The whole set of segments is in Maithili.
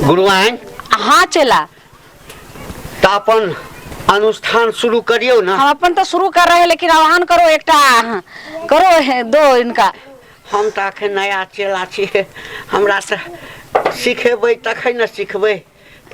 गुरुआइन। हाँ चेला। तऽ अपन अनुष्ठान शुरू करियौ ने। हम अपन तो शुरू कर रहे हैं, लेकिन आह्वान करो एकटा करो है, दो इनका। हम तऽ अखन नया चेला छी, हमरा से सिखेबै तखन ने सिखबै।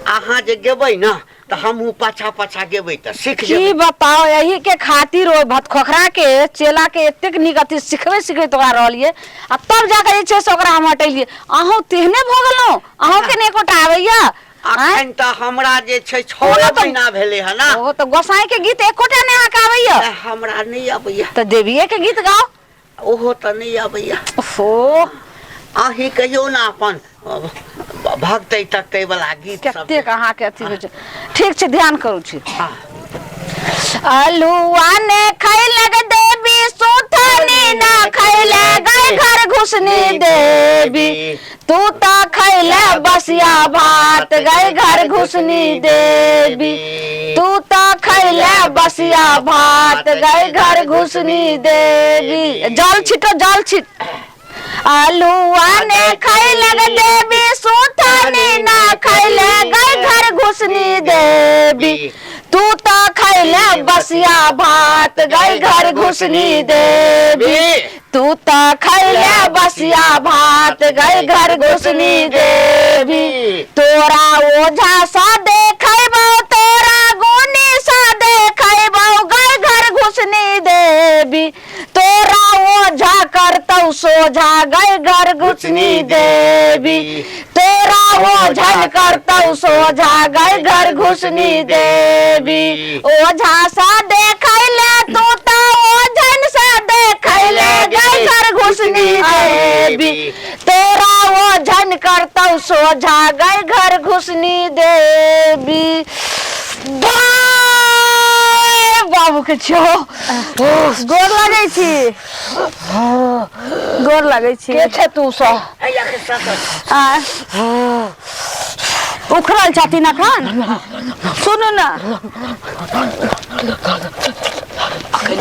अहाँ जे गेबै ने तऽ हमहूँ पाछा पाछा गेबै तऽ सीख की जेबै। बताओ, यही के खातिर ओ भतखोखरा के चेला के एतेक नीक अथी सिखबै सिखबैत ओकरा रहलियै आ तब जाके जे छै से ओकरा हम हटेलियै। अहूँ तेहने भऽ गेलहुँ, अहूँके ने एकोटा आबैया? अखन तऽ हमरा जे छै 6 ओहो तऽ- महीना भेलै हँ ने। ओहो तऽ गोसाई के गीत एकोटा नहि अहाँके आबैया? तऽ हमरा नहि अबैया। तऽ देविये के गीत गाओ। ओहो तऽ नहि अबैया। ओहो। अहीं कहियौ ने अपन भगतै तगतै वाला गीत सब। कतेक अहाँके अथी होइ छै। ठीक छै, ध्यान करू छी। हँ। अलुआ ने खैलक देवी सुथनी ना खैले गाय घर घुसनी देवी, तू तो खैले बसिया भात गाय घर घुसनी देवी, तू तो खैले बसिया भात गाय घर घुसनी देवी। जल छिटो, जल छिट। अलुआ ने खैलक देवी सुथनी ना खैले गाय घर घुसनी देवी, तू तो खैले बसिया भात गाय घर घुसनी देवी, तू तो खैले बसिया भात गाय घर घुसनी देवी। तोरा ओझा सा देखैबौ तोरा गुनी सा देखैबौ गाय घर घुसनी देवी, तोरा ओझा करतौ सोझा गाय घर घुसनी देवी, तोरा ओझन करतौ सोझा गाय घर घुसनी देवी। ओझा सा देखैले तू तो ओझन सा देखैले गाय घर घुसनी देवी, तोरा ओझन करतौ सोझा गाय घर घुसनी देवी। बाय बाबू के छो। गोर लगै छी, गोर लगै छी। के छै तू सब? आ, उखड़ल छथिन अखन। सुनू ने, अखन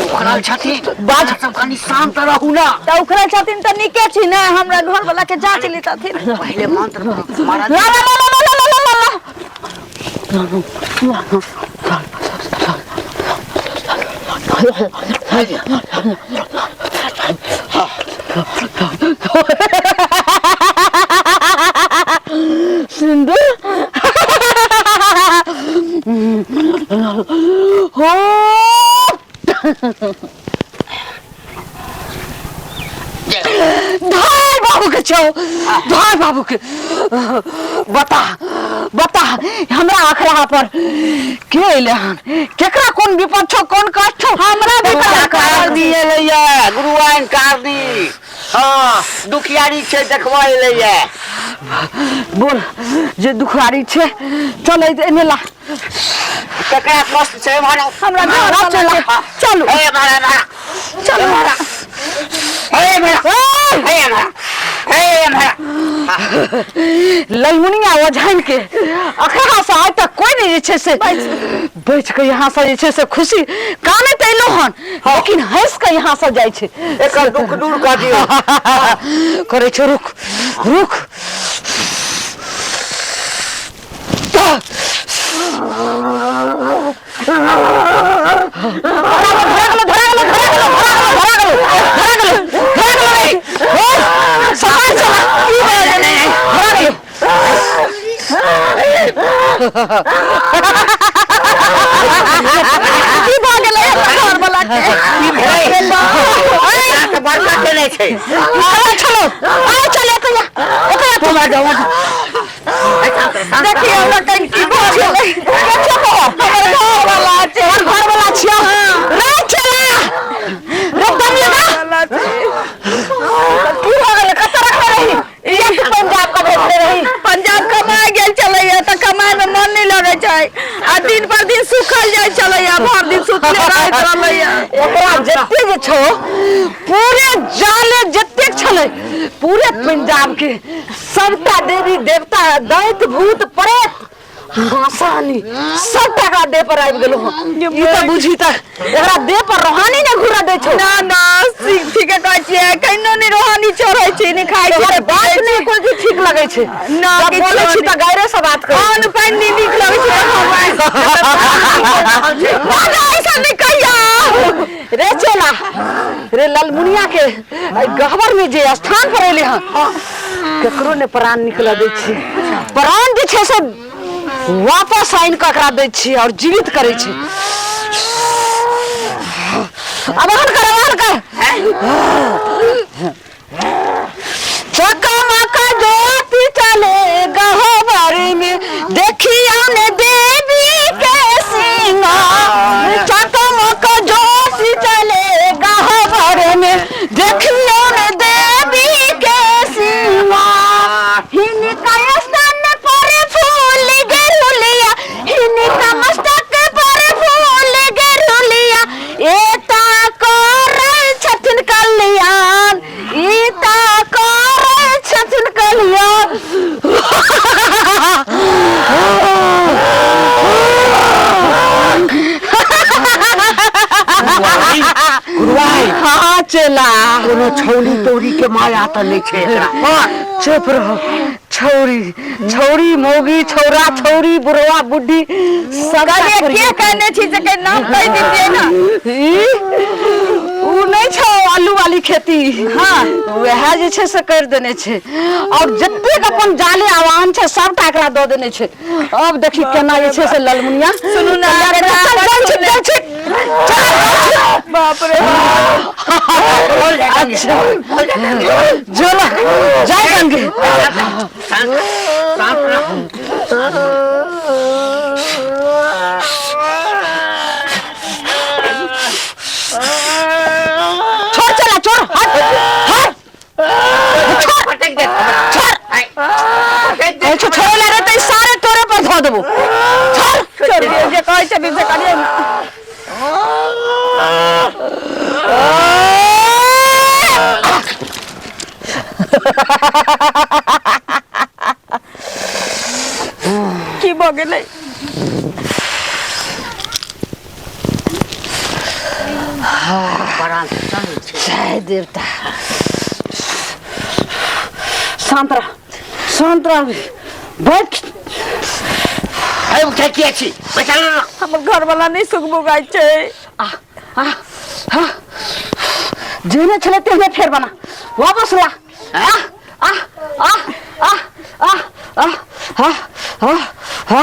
उखड़ल छथिन, बाज सब कनि शांत रहू ना। तऽ उखड़ल छथिन तऽ नीके छी ने, हमरा घर वाला के जांच लेतथिन। पहिले मंत्र महाराज। ला ला ला ला ला ला ला ला। सिंदूर हो धार बाबू के छौ, धार बाबू के। बता बता, हमरा अखरा पर के अइले हन? केकरा कोन विपद छौ, कोन कष्ट छौ? हमरा भी हमरा कारनी एलैया, गुरुआइन कारनी। हाँ, दुखियारी छै देखबा एलैया। बोल जे दुखियारी छै, चल एने ला। केकरा कष्ट छै महाराज? हमरा घर चला, चला, चलू। हे महाराज, चलू। हे महाराज, हे महाराज, हे महाराज। ललमुनिया ओझाइन के अखरा से आइ तक कोई नहीं जे छै से बच के यहाँ से जे छै से खुशी काने तऽ एलो हन, लेकिन हंस के यहाँ से जाइ छै। एकर दुख दूर कऽ दियौ। करै छौ, रुक रुक। धरा गेलो, धरा गेलो, धरा गेलो, धरा गेलो, धरा गेलो, धरा गेलो रे। ओ, सफाई चला। की भऽ गेलै? धरा गेलो। की भऽ गेलै हमरा घर वाला के? की भेलै? एकरा तऽ बड़का केने छै। आउ चलो, आउ चलो, एकरा एकरा तू देखियौ हमरा कनि की भऽ गेलै। के छौ तोहर? हमर घर वाला छै। तोहर घर वाला छियौ? रे चला रे, दम लगा। वाला छै। की भऽ गेलै? कतऽ रखने रही? इएह तू पंजाब का भेजने रही? पंजाब कमाय गेल छलैया तऽ कमाय मे मन नहि लगै छै आ दिन पर दिन सुखल जाइ छलैया, भरि दिन सुतले रहैत रहलैया। एकरा जते जे छौ पूरे जाले जतेक छलै पूरे पंजाब के सबटा देवी देवता दैत भूत प्रेत मासानी सब टका देह पर आबि गेलो हँ। ई तऽ बुझी तऽ एकरा देह पर रोहानी ने घुरा दै छौ। ना ना, ठीके कहै छियै, कहिनो नहि रोहानी चढ़ै छै, नहि खाइ छै। तोहर बात नहि कोई भी ठीक लगै छै। ना, जब किछो बोलै छी नहि। तऽ गायरे से बात करै। अन्न पानि नहि नीक लगै छै हमरा। ना, ऐसा नहि कहिया। रे चेला रे, ललमुनिया के एहि गहबर में जे स्थान पर एले हँ, केकरो ने प्राण निकल दै छी। प्राण जे छै से वापस आनि कऽ एकरा दै छी और जीवित करै छी। आवाहन कर, आवाहन कर। चकमक ज्योति चले गहबर में, देखिया ने देवी के सिंगार। चकमक ज्योति चले गहबर में, देखियो ने देवी के सिंगार। हिनका स्तन पर फूल गेरुलिया, हिनका मस्तक पर फूल गेरुलिया, एता करै छथिन कल्याण, ई करै छथिन कल्याण। गुरुआई। हाँ चेला। कोनो छौली तौरी के माया तऽ नहि छै एकरा पर? चुप रहो। छौरी छौरी, मौगी, छौरा छौरी, बुढ़वा बुढ़ी सब। कहलियै के कहने छी से के नाम कहि दितियै ने। ई उ नहि छौ आलू वाली खेती? हाँ, वएह जे छै से कर देने छै और जतेक अपन जाले आवान छै सबटा एकरा दऽ देने छै। अब देखी केना जे छै से ललमुनिया। सुनू ने, चल चल छिट, चल छिट, चल। बाप रे। अच्छा, जो ना, जय गंगे। शांत शांत रह। छोड़ चला, छोड़, हट हट, छोड़। पटक दे हमरा। छोड़। पटक दे। कहै छौ छोड़े ला रे, तऽ ई सारे तोरे पर धऽ देबो। छोड़। छोड़ दियौ, जे कहै छथिन से करियौ ने। की भऽ गेलै? प्राण चलै छै। जय देवता। शांत रह, शांत रह, बैठ। है, उठै किया छी? बैठल रह। हमर घरवाला नहि सुखबुगाइ छै। आ आ हाँ, जेहने छलै तेहने फेर बना, वापस ला। आ आ आ आ आ आ आ आ आ आ।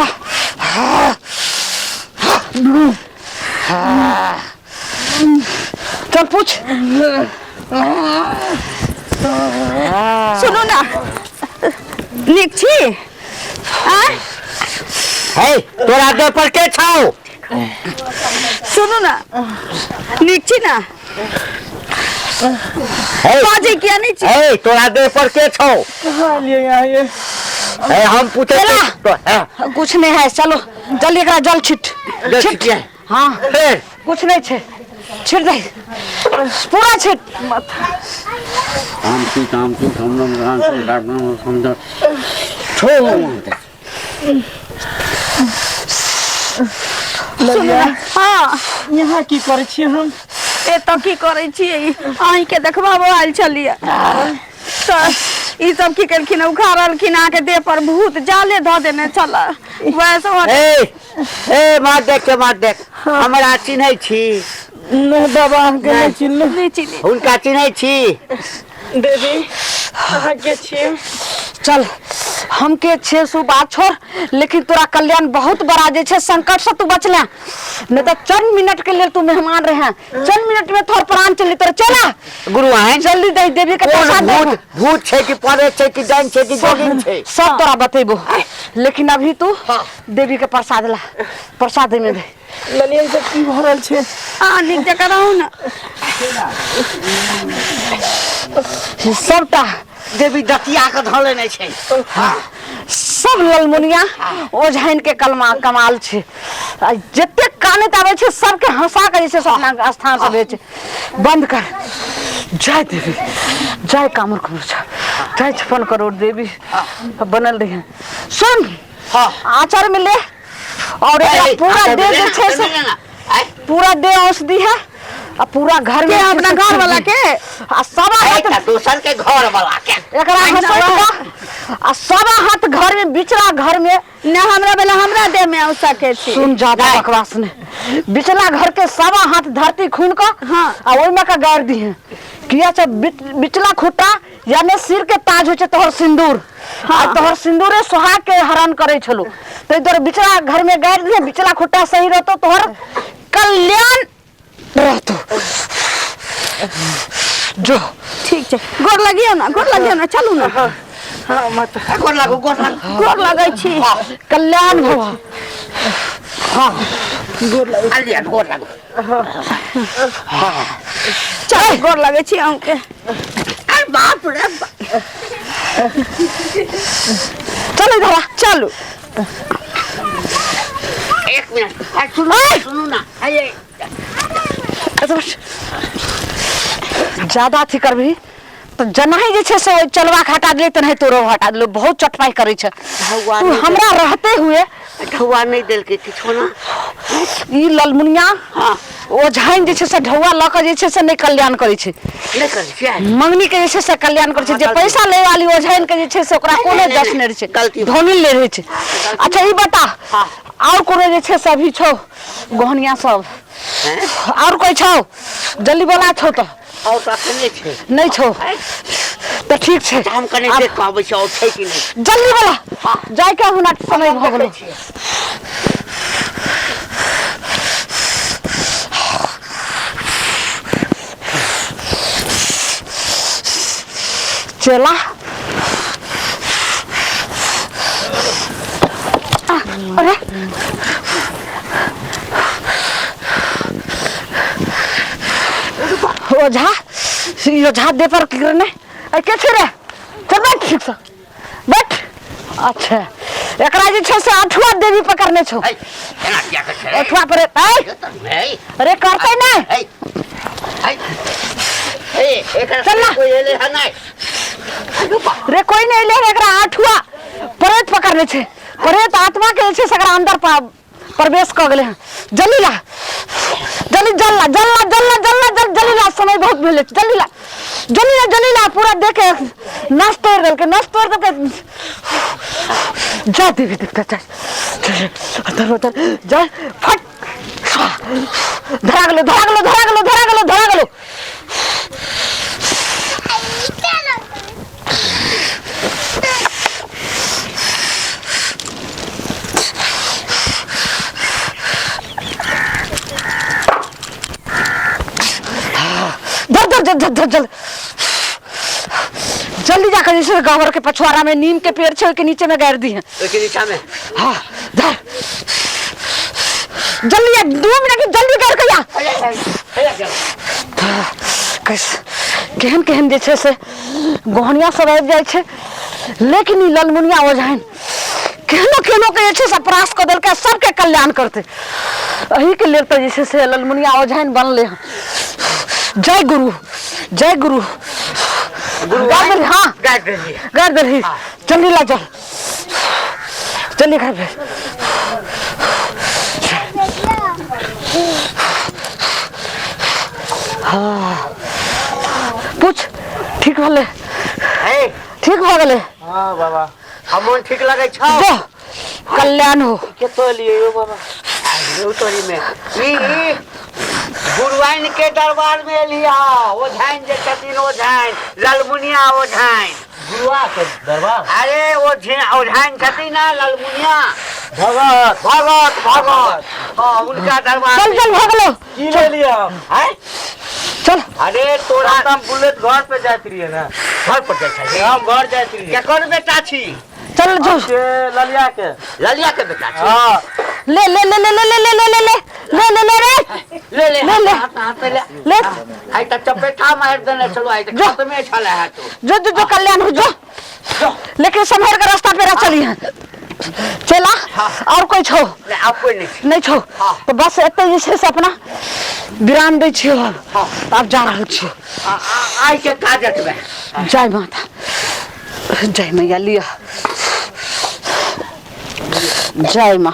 चल पूछ। सुनू ने, नीक छी आँय? है, तोरा देह पर के छौ? सुनू ने, नीक छी ने? है। बाजै किया नहि छी? है, तोरा देह पर के छौ? है, हम पूछे चला। तो है। कुछ नहीं है, चलो जल्दी एकरा जल छिट। जल छिट। छिटिए। हाँ। हे। कुछ नहीं छे, छिट दे, पूरा छिट। हम छी काम छी हम नाम राम राम राम हम छो। सुनू ने, हाँ। यहाँ की करै छियै हम? एतऽ की करै छियै? अहीँके देखबाबो आयल छलियै तऽ ई सब की केलखिन? उखाड़लखिन अहाँके देह पर भूत, जाले धऽ देने छलए, वएह सब। ए ए, मार देख के, मार देख। हमरा चिन्है छी? नहि बाबा, अहाँके नहि चिन्हलहुँ। नहि चिन्है। हुनका चिन्है छी? देवी, अहाँ के छियै? चल, हम के छे सु बात छोड़, लेकिन तोरा कल्याण बहुत बड़ा जे छै संकट से तू बचले, नहीं तो चंद मिनट के लिए तू मेहमान रहे, चंद मिनट में तोहर प्राण चली तोरा। चला। गुरु आइन। जल्दी दे देवी के कोन प्रसाद दे। भूत भूत छै कि परे छै कि डाइन छै कि जोगिन छै? सब तोरा बतेबो, लेकिन अभी तू देवी के प्रसाद ला, प्रसाद में दे। ललियन सब की भऽ रहल छै? अहाँ नीक जकाँ रहू ने। सबटा देवी दतिया के धऽ लेने छै। सब ललमुनिया ओझाइन के कलमा कमाल छै। आ जतेक कानैत आबै छै सबके हंसा के जे छै से अपना स्थान से भेज छै। बंद कर। जय देवी, जय कामर कुमर, जय 56 करोड़ देवी बनल रही। सुन। हाँ। आचर में ले और एकरा ए, पूरा आचर में देह ले जे ना, छै आचर से में ले ना। आय, पूरा देह औषधि है आ पूरा घर में के अपना घर वाला के आ सवा ए, हाथ तऽ दोसर के घर वाला के एकरा हंसैत कऽ आ सवा हाथ घर में बिचला घर में न हमरा बेला हमरा देह में औ सके छी सुन ज्यादा नहीं। बकवास ने बिचला घर के सवा हाथ धरती खून का हाँ। आ ओहिमे का गाड़ दी है किया छै बिचला खुट्टा यानी सिर के ताज होइ छै तोहर सिंदूर आ तोहर सिंदूरे सोहाग के हरण करै छलो ताहि दुआरे बिचला घर में गाड़ि दिहे बिचला खुट्टा सही रहतो तोहर कल्याण रहतो जो ठीक छै गोर लगियौ ना गोर लगियौ ना चलू ना हाँ माता गोर लागू गोर लागू गोर लगै छी कल्याण भव हाँ गोर लागू अलिया गोर लागू चलू गोर लगै छी अहूँके अरे बाप रे बाप। चल इधर आ। चलू एक मिनट अरे सुनू सुनू ना अरे एतऽ बैठ। ज्यादा अथी करबही तऽ जेनाहि जे छै से ओहि चलबाके हटा देलियै तेनाहि तोरो हटा देलियै बहुत चटपाइ करै छै भगवान तू हमरा रहते हुए ढौआ नहि देलकै किछो ना ई ललमुनिया हाँ ओझाइन जे छै से ढौआ लऽ कऽ जे छै से नहि कल्याण करै छै नहि करै छियै मंगनी के जे छै से कल्याण करै छै जे हाँ, पैसा लै वाली ओझाइन के जे छै से ओकरा नहि, कोनो नहि, जस नहि, नहि रहै छै गलती धोनी नहि रहै छै अच्छा ई बता हाँ। और कोनो जे छै से अभी छौ गहनिया सब हैं? और कोई छौ जल्दी बोला छौ तऽ और तऽ अखन नहि छै नहि छौ तऽ ठीक छै हम कने आब देख कऽ आबै छी और छै कि नहि जल्दी बोला हाँ। जाइके हुनक समय भऽ गेलो देखै छियै। चेला अरे ओझा ई ओझा दे पर की करने अरे के छै रे चल बैठ ठीक से बैठ अच्छा एकरा जे छै से अठुआ देवी पकड़ने छौ है, एना किया करै छै रे? अठुआ पर ऐ है, अरे करते नहीं है, है। ए, एकरा चल ना। कोई एलै हँ नहि। अरे बा, रे कोई नहीं ले रे एकरा आठुआ प्रेत पकड़ने छै प्रेत आत्मा के जे छै से एकरा अंदर प्रवेश कऽ गेलै हँ जल्दी ला जल्दी जल ला जल ला जल ला जल ला जल जल्दी ला समय बहुत भेलै जल्दी ला जल्दी ला जल्दी ला पूरा देख के नस तोड़ देलकै नस तोड़ देलकै जा देवी देवता जा उधर उधर जा फट धरा गेलो धरा गेलो धरा गेलो धरा गेलो धरा गेलो धर धर धर धर धर जल्दी जल्दी जाकर जैसे गहवर के पछुआरा में नीम के पेड़ छै ओहिके नीचे में गाड़ि दी है ओहिके नीचा में हाँ धर जल्दी आ 2 मिनट में जल्दी गाड़ि के आ हैया, हैया, चल। कैसे केहन केहन जे छै से गहनिया सब आबि जाइ छै लेकिन ई ललमुनिया ओझाइन केहनो केहनो के जे छै से परास कऽ देलकै सबके कल्याण करतै एहिके लेल तऽ जे छै से ललमुनिया ओझाइन बनलै हँ जय गुरु जय गुरु गाड़ देलही हाँ गाड़ि देलियै। गाड़ देलही जल्दी ला चल जल्दी घर पे हाँ पूछ ठीक भेलै है, ठीक भऽ गेलै हाँ बाबा हमन ठीक लगै छौ जो कल्याण हो कतऽ एलियै यौ बाबा आइयो तोरी में ई ई गुरुआइन के दरबार में एलिया ओझाइन जे छथिन ओझाइन ललमुनिया ओझाइन गुरुआ के दरबार अरे ओझाइन छथिन ना ललमुनिया भगत भगत भगत हाँ उनका दरबार चल में। चल भऽ गेलो की ले लिया हम हैं? चल अरे तोरा हम तो बुलेट घर पे जाइत रहिए ना घर पर जाइ छही हम घर जाइत रहिए केकर बेटा छी चल जो के ललिया के ललिया के बेटा छी हाँ ले ले ले ले ले ले ले ले ले ले ले ले ले रे ले ले ले, ले। हाथ हाथ ले ले आइ त चपेटा मारि देने छलौ आइ त जो। खतमे छलै है तू जो जो जो कल्याण हो जो जो लेकिन सम्हर के रास्ता पे चली है चला और कोई छौ नहीं आब कोई नहीं छै नहीं छौ हाँ। तो बस एते जे छै से अपना विराम दै छियौ हम हाँ। आब जा रहल छियौ आइ के काज एतबे जय माता जय मैया लिअ जय माँ।